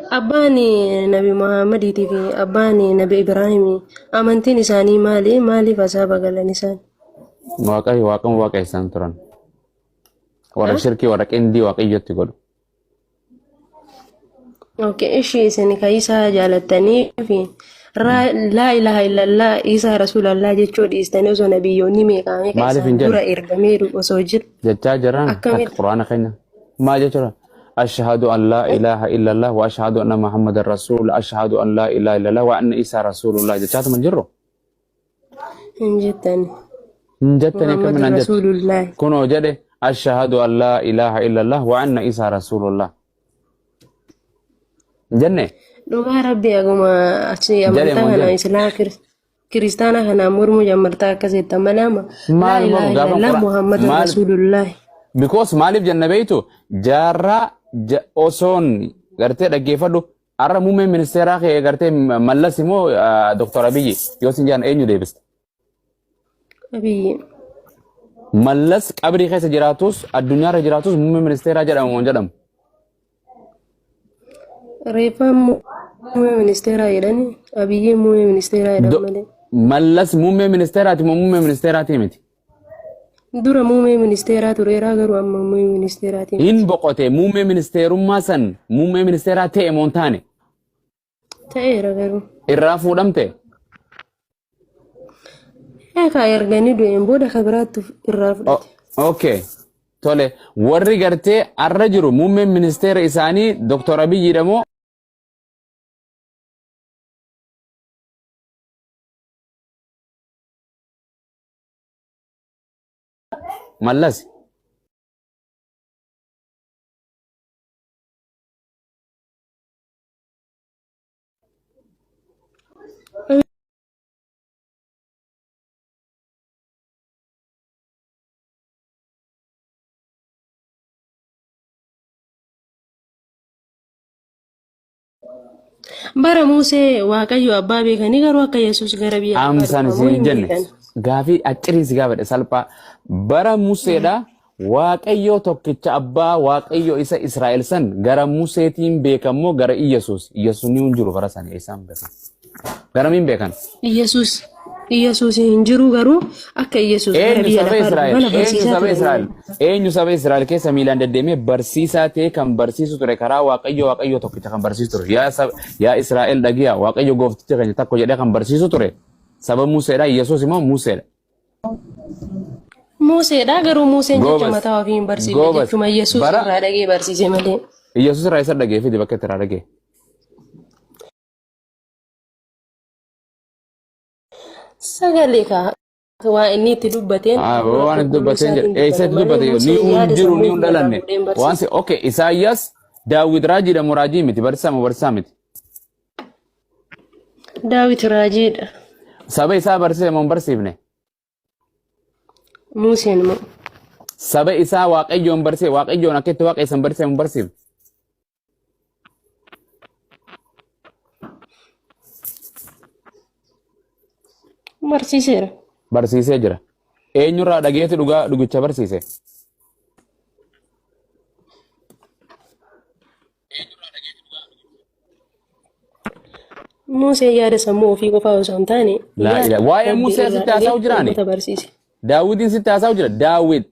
Abbaan Nabi Muhammadiitii fi abbaan Nabi Ibraahimii amantiin isaanii maali? Maaliif asaaba galan isaan? Waaqayyo waaqama waaqessan turan. Warra shirkii warra qindii waaqayyotti godhu. Okay, ishii isin ka isaa jaalattanii fi laa ilaaha illallah isaa rasuulallah jechuu dhiistanii osoo nabiyyoonni meeqaa meeqa Maaliif hin isaan jenne? dura ergameeru osoo jiru. Jechaa jiran akka Akkamitti? quraana keenya. Maal jechuudha? Ashhadu an laa ilaaha illallah wa ashhadu anna Muhammadan rasuul ashhadu an laa ilaaha illallah wa anna isaa rasuulullah jechaatuma hin jirru. Hin jettani. Hin jettani Muhammad akkamiin hin jettu? rasuulullah. Kunoo jedhe ashhadu an laa ilaaha illallah wa anna isaa rasuulullah. Hin jenne? Dhugaa rabbi aguma achi Jedhe amantaa moo hin kana jenne? islaa kiristaana kanaan mormuu jammartaa akkas jettan malee amma laa Maal ilaaha mormu gaafa illallah qura Muhammad maal rasuulullah. because maaliif jenna beektu jaarraa osoon gartee dhaggeeffadhu har'a muummeen ministeeraa kee gartee Mallas immoo Dr. Abiyyi yoo sin jedhan eenyu deebista? Abiyyi. Mallas qabrii keessa jiraatus addunyaarra jiraatus muummee ministeeraa jedhama moo hin jedhamu? Reeffaan muummee ministeeraa jedhani Abiyyiin muummee ministeeraa jedhan malee. Mallas muummee ministeeraati moo muummee ministeeraati miti? Dura muummee ministeeraa tureeraa garuu amma muummee ministeeraati miti. Hin boqote muummee ministeerummaa san muummee ministeeraa ta'e moo hin taane? Ta'eera garuu. Irraa fuudhamte? Eegaa erganii du'een booda ka biraatti irraa fudhate. Okay. Tole warri gartee arra jiru muummeen ministeera isaanii Dr. Abiyyiidha moo Mallas? Bara Musee Waaqayyo abbaa beekanii garuu akka Yesuus gara biyya lafaa Amsaan dhufu ammoo isin hin jenne beekan. gaafii acciriin si gaafadhe salphaa. Bara Museedha Waaqayyo tokkicha abbaa Waaqayyo isa Israa'el san gara Museetiin beekammoo gara Iyyasuus. Iyyasuus ni hin jiru bara sana isaan beekan. Garamiin beekan? Iyyasuus Iyyasuus hin jiru garuu akka Iyyasuus gara Eenyu biyya saba lafaa dhufu Israa'el? kana Eenyu barsiisaa saba turan Israa'el? malee. Eenyu saba Israa'el keessa miilaan deddeemee barsiisaa ta'ee kan barsiisu ture karaa Waaqayyo Waaqayyo tokkicha kan barsiisu ture. Yaa saba yaa Israa'el dhagiyaa Waaqayyo goofticha keenya tokko jedhee kan barsiisu ture. Saba Museedha. Yesuus immoo Museedha. Museedha garuu Museen jecha Goobas. mataa ofii hin barsiifne Goobas. jechuma Iyyasuus Bara irraa dhagee barsiise malee. Yesuus irraa isa dhagee fidi bakka itti irraa dhagee. Sagalee kaa waa inni itti dubbateen Ah, hafuura waan itti qulqulluu dubbateen jedhe. isaatiin Eessatti dubbate malee dubbate? Ni Museen hin yaada jiru, sammuu ni hin ofii irraa dhalanne. fuudhee hin Waan barsiisne. si okay, Isaayyaas Daawit raajiidha moo raajii miti? Barsiisaa moo barsiisaa miti? Daawit raajiidha. Saba isaa barsiise moo hin barsiifne? Museen immoo Saba isaa Waaqayyoon barsiise, Waaqayyoon akka itti waaqessan barsiise moo hin barsiifne? Barsiiseera. Barsiisee jira. Eenyurraa dhageeti dhugaa dhugicha barsiise? Museen yaada sammuu ofii qofaa osoo hin taane Laa yaada ilaa. Waa'ee Rabbi Musee irraa asitti haasa'u dhagee jiraani? uummata barsiise. Daawwitiin sitti haasa'u jira. Daawwit.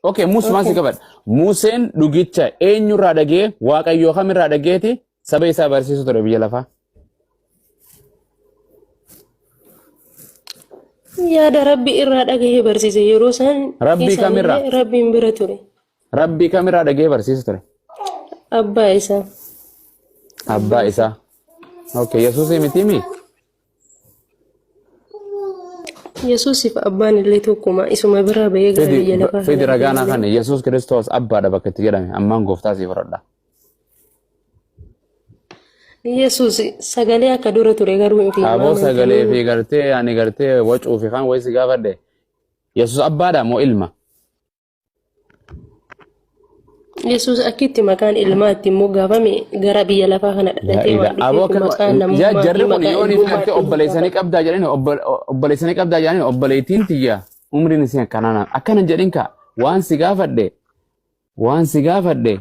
Okay, Musumaan si Okay. qabadha. Museen dhugicha eenyurraa dhagee Waaqayyoo kamirraa dhageeti saba isaa barsiisu ture biyya lafaa. Yaada Rabbi irraa dhagahee barsiise yeroo isaan Rabbii kamirraa? isaanillee Rabbiin bira ture. Rabbii kamirraa dhagee barsiisu ture? Abbaa isaa. Abbaa isaa. Okay, Yesuusii miti mi? Yesuusiif abbaan illee tokkuma isuma biraa ba'ee gara Fidi biyya lafaa fidi kana ragaa dhufe naa malee. kana Yesuus Kiristoos abbaadha bakka itti jedhame ammaan gooftaa sii fudhadha. Yesuus sagalee akka dura ture garuu hin fiigu Aboo sagalee amantanii. fi gartee ani gartee wacuu fi kaan wayii si gaafadhe. Yesuus abbaadha moo ilma? Yesuus akki itti maqaan ilmaa ittiin moggaafame gara biyya lafaa kana Yaa dhalatee ila waan aboo dhufeef akka maqaa yaa namummaa fi jarri kun maqaa yoo ni ilmummaa gartee ittiin obboleessanii moggaafame. qabdaa jedhani obboleessanii qabdaa jedhani obboleettiin tiyya umriin isii akkanaa naan akkana jedhin ka waan si gaafadhe waan si gaafadhe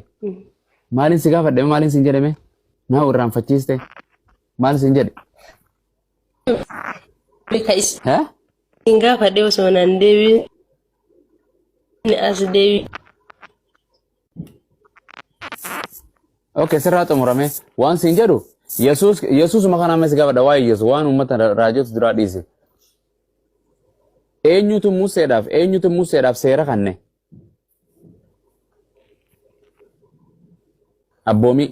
maaliin si gaafadhe maaliin sin jedhame. Naa irraanfachiiste. Maal siin jedhe? Ka isin Eh? gaafadhe osoo naan deebiin as deebi. Okay, sirraa xumurame. Waan siin jedhu Yesuus Yesuusuma kana ammas gaafadha waa'ee Yesuus waan uummata raajota duraa dhiise. Eenyutu Museedhaaf seera kanne? Abboomii.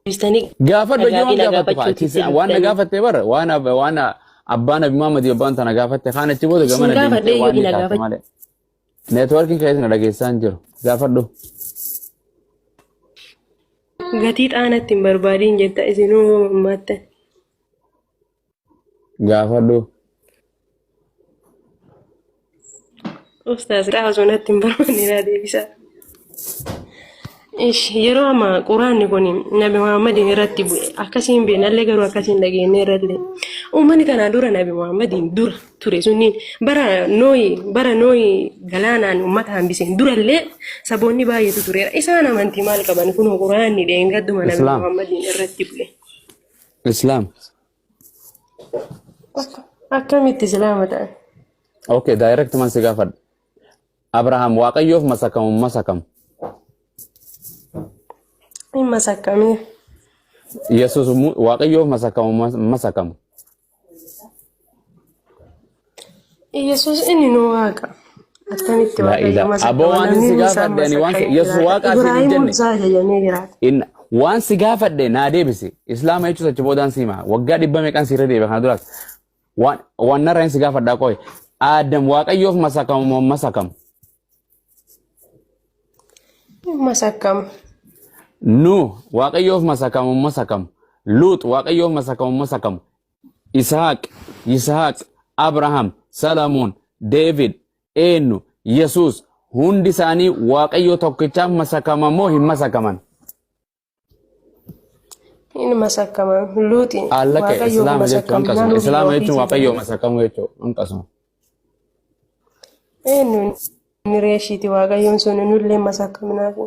Deebistanii Gaafadhu iyyuu waan gaafii na gaafattu gaafachuutti fa'a. Waan na dhuftanii. gaafatte bara waan abbaan Nabi Muhammad abbaan tana gaafatte kaan achi booda Isin gamana gaafadhe deemtee waan iyyuu ni na taate gaafachuu. malee. Neetwoorkiin keessa na dhageessaa hin jiru. Gaafadhu. Gatii xaanatti hin barbaadiin jetta isinuu mammaattan. Gaafadhu. Ustaaz xaa osoo natti hin barbaanne naa deebisaa. Ish, yeroo amma quraanni kun Nabi Muhammadiin irratti bu'e akkasiin beeknallee garuu akkasiin dhageenye irrallee uummanni tanaa dura Nabi Muhammadiin dura ture sunniin bara Nooyi galaanaan uummata hambiseen durallee saboonni baay'eetu tureera. Isaan amantii maal qaban? Kunoo quraanni dheengadduma Nabi Islaam. Muhammadiin irratti bu'e. Islaam. Akkamitti islaama ta'an? Okay, direct man si gaafadha. Abrahaam Waaqayyoof masakamu masakamu. Hin masakkamee. Yesuus Waaqayyoof masakamu masakamu. Yesuus inni nu waaqa. Akkamitti Laa waaqayyo ilaa. Aboo masakkama? waan si Namni isaan gaafadhe ani waan masakkamee Yesuus jiraata. waaqa asiin hin Ibraahimuun jenne. isaa ajajamee jiraata. In waan si gaafadhe naa deebisi. Islaama jechuun achi boodaan si hima. Waggaa dhibba meeqaan si irra deebi'a kana duraas. Waan narra hin si gaafadhaa qoy. Aadam Waaqayyoof masakamu moo masakamu? Hin masakkama. Nuh Waaqayyoof masakamu masakamu? Luut Waaqayyoof masakamu masakamu? Isaaq, Yisaaq, Abraham, Salamoon, David, eenyu, Yesuus hundi isaanii Waaqayyo tokkichaaf masakama moo hin masakaman? Hin masakkama. Luuxi Allaqe waaqayyoof Islaama jechuun masakkamnaan hanqasuma. biyya Islaama jechuun ofiitii Waaqayyoo ba'e. masakamuu jechuudha. Hanqasuma. Eenyu inni reeshiiti waaqayyoon sun nullee masakkamnaafi.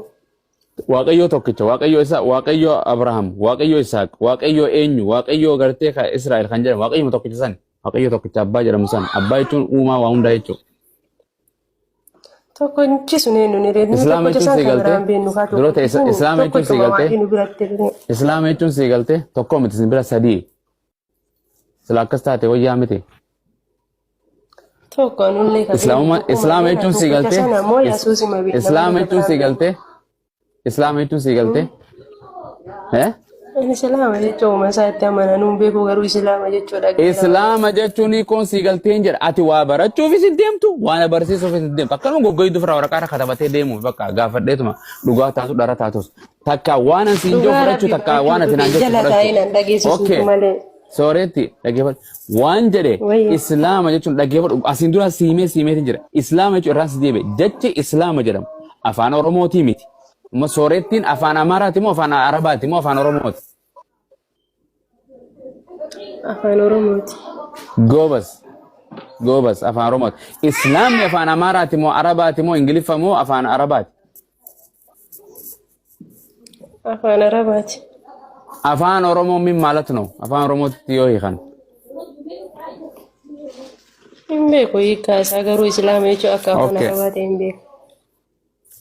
Waaqayyoo tokkicha, Waaqayyoo isa, Waaqayyoo Abrahaam, Waaqayyoo Isaaq, Waaqayyoo eenyu, Waaqayyoo gartee kan Israa'el kan jedhamu, Waaqayyoo tokkicha san, Waaqayyoo tokkicha abbaa jedhamu san, abbaa jechuun uumaa waa hundaa jechuudha. Tokkichi sun eenyu ni reeshiiti. Islaama Tokkicha jechuun san sii kan galtee biraan beeknu kaa dura ta'e tokkichi sun Islaama jechuun sii tokkichuma galtee waaqni nu biratti illee. Islaama jechuun sii galtee tokko miti isin bira sadii. Sila akkas taate wayyaa miti. Tokko nullee kan beeknu Islaamuma tokkuma Islaama beekna jechuun sii tokkicha galtee sana ammoo Yesuusima beekna Islaama malee kan jechuun sii biraan beeknu. galtee Islaama jechuun sii galtee eh Ani Islaama jechuun uuma isaa itti amananuu hin beeku garuu Islaama jechuu dhagayeera malee. Islaama jechuun hiikoon sii galteen jedha. Ati waa barachuufis hin deemtu, waa na barsiisuufis hin deemtu. Akkanuma goggoydu ofirraa waraqaa irra katabatee deemuuf bakka gaafadheetuma dhugaa taatu dhara taatus. Takka waan an siin jiru Dhugaa fudhachuu rabbi takka waan ati barachuu naan dhufe jettu jala taa'ee fudhachuu. nan dhageessisuutu Okay. malee. Sooretti dhaggeeffadhu. Waan jedhe Wayya. Islaama jechuun dhaggeeffadhu. Asiin dura siimee siimeetiin jira. Islaama jechuun irraan si deebi'e. Jechi Islaama jedhamu afaan Oromootii miti. Amma soorettiin afaan Amaaraati moo afaan Arabaati moo afaan Oromooti? Afaan Oromooti. Goobas. Goobas afaan Oromooti. Islaamni afaan Amaaraati moo Arabaati moo Ingiliffa moo afaan Arabaati? Afaan Arabaati. Afaan Oromoo min maalat no? Afaan Oromootti yoo hiikan. Hin beeku hiikkaa isaa garuu Islaama jechuun akka afaan Arabaati hin beeku.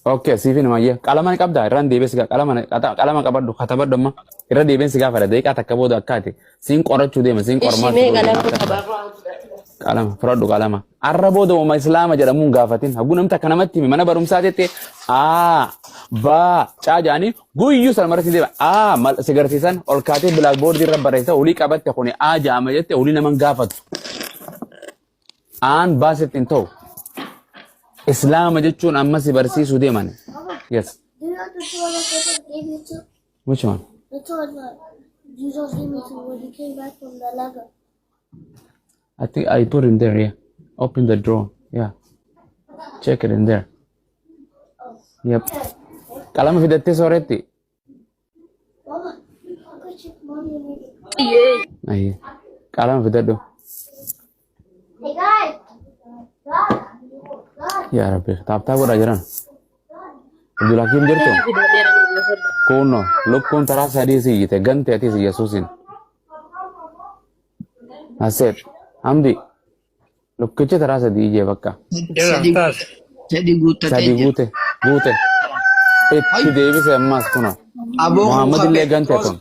Okay, siifin himayya. Qalama ni qabdaa? Irraan deebi'ee si qalama qalama qabadhu katabadhu amma. Irra deebi'een si gaafadha. Daqiiqaa takka booda akkaati. Siin qorachuu deema, siin Ishi qormaatu mee deema qalama akka qaba. Qalama, fudhadhu qalama. Arra booda uuma Islaama jedhamuun gaafatin. Hagguu namni takka namatti hime mana barumsaa jettee A, B, C jedhanii guyyuu sana marasi deema. A mal si garsiisan ol kaatee bilaakboordii irra barreessa olii qabatte kuni A jedhama jette olii naman gaafattu. Aan baasetti hin ta'u. Islaama jechuun amma si barsiisuu deeman. Yes. Do you know the toy that Jesus gave you to? Which one? The toy that Jesus gave me to when he came back from the Lego. I think I put in there, yeah. Open the drawer. Yeah. Check it in there. Yep. Qalama fidattee sooretti. Mama, I'll go check mommy and maybe. Ayyee. Qalama fidadhu. Hey guys! Guys! Guys! Yaa Rabbi. Taaptaa godhaa jiran. Abdulhakiim jirtu? Eenyu fidadheera nu gaafadhu. Kunno lukkuun taraa sadii si iyyite gante atis Yesuusin. Aseet Hamdi lukkichi taraa sadii iyyee bakka. Jira Sadi ustaaz. sadi guuttatee Sadii jira. guute guute. Itti deebise ammas kuno. Aboo kun Muhammad ka illee gante Phexros kun.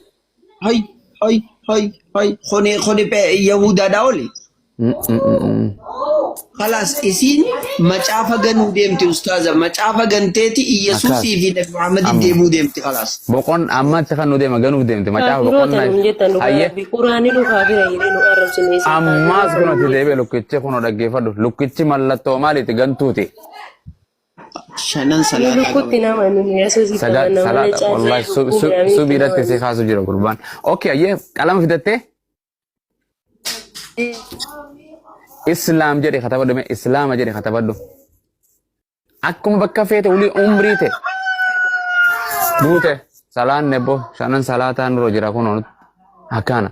hay hay hay hay kuni kuni Yahudaadhaa oli. Khalaas isiin macaafa ganuu deemti ustaaza macaafa ganteeti Akkas. Iyyasuusii fi Nabi Muhammadiin Amma. deemuu deemti khalaas. Boqon ammatti kan nu deema ganuuf deemte macaafa Kaafiroota boqonnaa nuun jettan dhugaa hayyee rabbi quraani nu kaafira jedhee nu arrabsine isin ammaas kaafiroota kun nuun itti deebi'e jettan. lukkichi kun dhaggeeffadhu lukkichi mallattoo maaliiti gantuuti Shanan Nu salaataa lukkutti qaban. nama nu yesuusitti sagal amanna malee salaata caalaa wallahi lukkuu midhaaniitti subii irratti si nama. kaasu jira gurbaan okay ayyee qalama fidattee islaam jedhe katabadhu mee islaama jedhe katabadhu akkuma bakka feete ulii umrii te guute salaan nebbo shanan salaataa nurra jira kun akkana.